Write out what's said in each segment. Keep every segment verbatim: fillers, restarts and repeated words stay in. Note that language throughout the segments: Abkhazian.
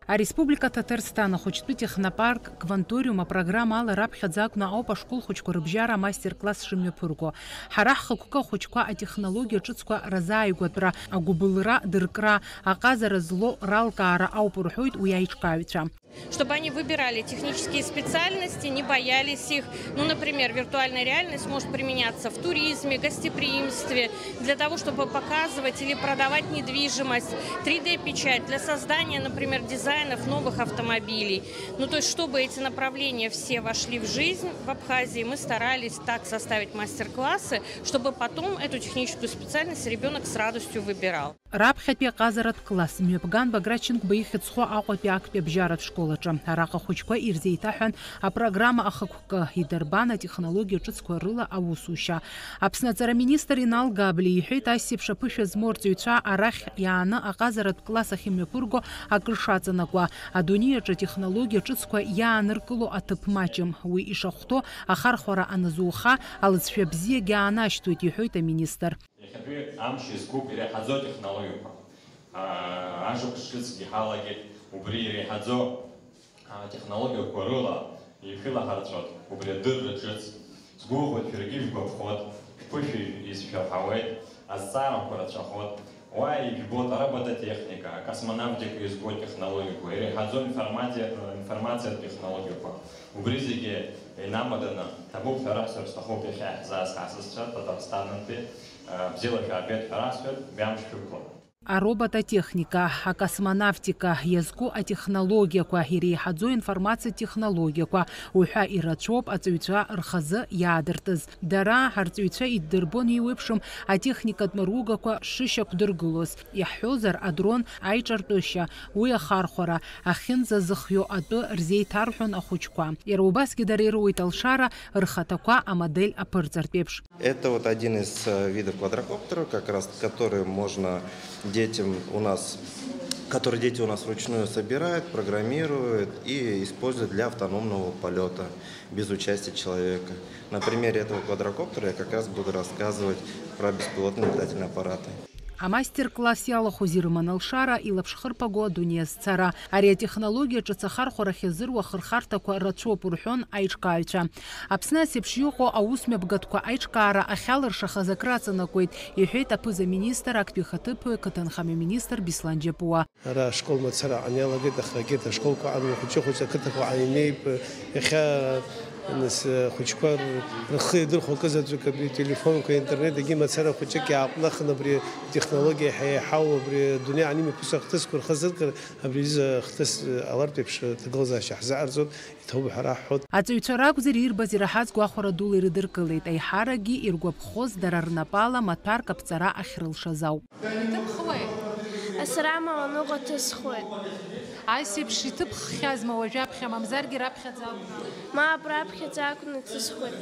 Ареспублика Ҭаҭарсҭан ахәыҷтәы технопарк Кванториум апрограмма ала раԥхьаӡа акәны ауп ашкол хәыҷқәа рыбжьара амастер-класс шымҩаԥырго. Ҳара ҳхықәкы ахәыҷқәа атехнологиа ҿыцқәа разааигәатәра, агәыбылра дыркра, аҟазара злоу ралкаара ауп рҳәоит уи аиҿкааҩцәа. Чтобы они выбирали технические специальности, не боялись их. Ну, например, виртуальная реальность может применяться в туризме, гостеприимстве, для того, чтобы показывать или продавать недвижимость, три дэ печать для создания, например, дизайнов новых автомобилей. Ну, то есть, чтобы эти направления все вошли в жизнь в Абхазии, мы старались так составить мастер-классы, чтобы потом эту техническую специальность ребенок с радостью выбирал. Раԥхьатәи аҟазаратә класс мҩаԥган Баграт Шьынқәба ихьӡ зху Аҟәатәи актәи абжьаратә школ аҿы. Араҟа ахәыҷқәа ирзеиҭаҳәан апрограмма ахықәкы, идырбан атехнологиа ҿыцқәа рыла аусушьа. Аԥсны аҵара министр Инал Габлиа иҳәеит, ас еиԥш аԥышәа змоу арҵаҩцәа арахь иааны аҟазаратә класс ахь имҩаԥырго акыр шаҵанакуа. Адунеи аҿы атехнологиа ҿыцқәа иааныркыло аҭыԥ маҷым. Уи ишахәҭоу ахархәара аназуха, алыҵшәа бзиагьы аанашьҭуеит, иҳәоит аминистр. Иахьатәи амш иазкуп иреиҳаӡоу атехнологиақәа. Аа, ашықәс ҿыцгьы ҳалагеит убри иреиҳаӡоу, аа, технологиақәа рыла ишәылаҳарцәоит убри адырра ҿыц. Сгәыӷуеит, шәаргьы ижәгәаԥхоит, шәԥышәа изшәаҳәауеит, азҵаарақәа рацәахоит. Уа ижәбоит аробототехника, акосмонавтика иазку атехнологиақәа, иреиҳаӡоу информатиа-, информациатә технологиақәа. Убри зегьы инамаданы, ҭабуп ҳәа раҳәсыр сҭахуп иахьа иаҳзааз ҳасасцәа Татарстаннантәи, бзиала шәаабеит ҳәа расҳәоит, бҩамш шәықәлап. Аробототехника, акосмонавтика иазку атехнологиақәа, иреиҳаӡоу информациатә технологиақәа уҳәа ирацәоуп аҵаҩцәа рхазы иаадыртыз. Дара, ҳарҵаҩцәа иддырбон еиуеиԥшым атехникатә маругақәа шышьақәдыргылоз, иаҳҳәозар, адрон аиҿартәышьа, уи ахархәара, ахьынӡазыхиоу атәы рзеиҭарҳәон ахәыҷқәа. Иара убасгьы дара ируеит алшара рхаҭақәа амодель аԥырҵартә еиԥш. Это вот один из, э, видов квадрокоптеров, как раз который можно детям у нас, который дети у нас вручную собирают, программируют и используют для автономного полета без участия человека. На примере этого квадрокоптера я как раз буду рассказывать про беспилотные летательные аппараты. Амастер-класс иалахәыз ирыман алшара, илаԥш хырԥаго адунеи азцара. Ари атехнологиа ҿыц ахархәарахь иазыруа ахырхарҭақәа рацәоуп, рҳәон аиҿкааҩцәа. Аԥсны ас еиԥш иҟоу аусмҩаԥгатәқәа аиҿкаара ахьалыршахаз акры аҵанакуеит, иҳәеит аԥыза-министр, актәи ихаҭыԥуаҩ, ақыҭанхамҩа министр Беслан Џьапуа. Ара ашкол мацара аҟны иалагеит, аха егьырҭ ашколқәа амҩа хәыҷы-хәыҷы ақыҭақәа ааинеип, иахьа, нас, ахәыҷқәа р-, рхы иадырхәо акы заҵәык абри ателефонқәа, интернет, егьи мацара хәыҷык иааҟәнахын абри атехнологиа иаҳа еиҳау, абри адунеи аан имҩаԥысуа ахҭысқәа рхы азыркыр, абри аҩыза ахҭыс ҟалартә еиԥш аҭагылазаашьа ҳзаҟарҵоит, иҭабуп ҳәа раҳҳәоит. Аҵаҩцәа ракәзар, ирбаз ираҳаз гәахәара дула ирыдыркылеит, аиҳаракгьы иргәаԥхоз дара рнапала маҭәарк аԥҵара ахьрылшаз ауп. Иҭыбхуеи? Асарама ланыҟәа ҭысхуеит. Ас еиԥш иҭыбххьазма уажәаԥхьа, мамзаргьы раԥхьаӡа акәны? Мап, раԥхьаӡа акәны ҭысхуеит.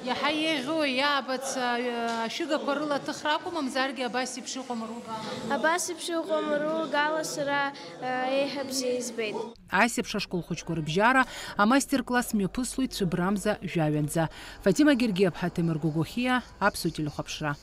Иаҳа еиӷьу, иаабац, а, ашәыгақәа рыла аҭыхра акәу, мамзаргьы абас еиԥш иҟоу амругала? Абас еиԥш иҟоу амругала сара, а, еиҳа бзиа избеит. Ас еиԥш ашкол хәыҷқәа рыбжьара амастер-класс мҩаԥыслоит цәыбрамза жәаҩанӡа. Фатима Гергиаԥҳа, Ҭемыр Гогохиа, Аԥсуа телехәаԥшра.